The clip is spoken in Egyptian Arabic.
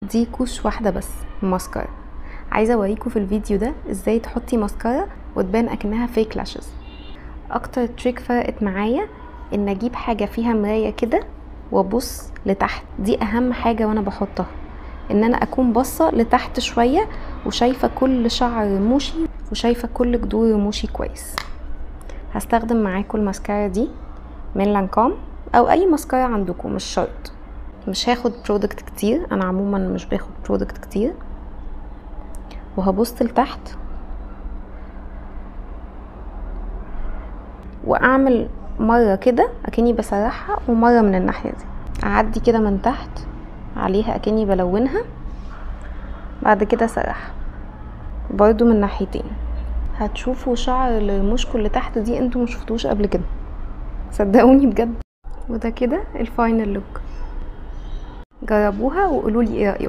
دي couche واحدة بس ماسكارا. عايزه اوريكم في الفيديو ده ازاي تحطي ماسكارا وتبان اكنها fake lashes. اكتر trick فرقت معايا ان اجيب حاجة فيها مراية كده وابص لتحت، دي اهم حاجة وانا بحطها، ان انا اكون باصة لتحت شوية وشايفه كل شعر رموشي وشايفه كل جذور رموشي كويس. هستخدم معاكم الماسكارا دي من لانكوم او اي ماسكارا عندكم، مش شرط. مش هاخد product كتير، انا عموما مش باخد product كتير. وهبص لتحت واعمل مرة كده اكني بسرحها، ومرة من الناحية دي اعدي كده من تحت عليها اكني بلونها، بعد كده سرحها برضو من ناحيتين. هتشوفوا شعر الرموش اللي تحت دي انتوا مشفتوش قبل كده، صدقوني بجد. وده كده ال final look. جربوها وقولولي ايه رأيكم.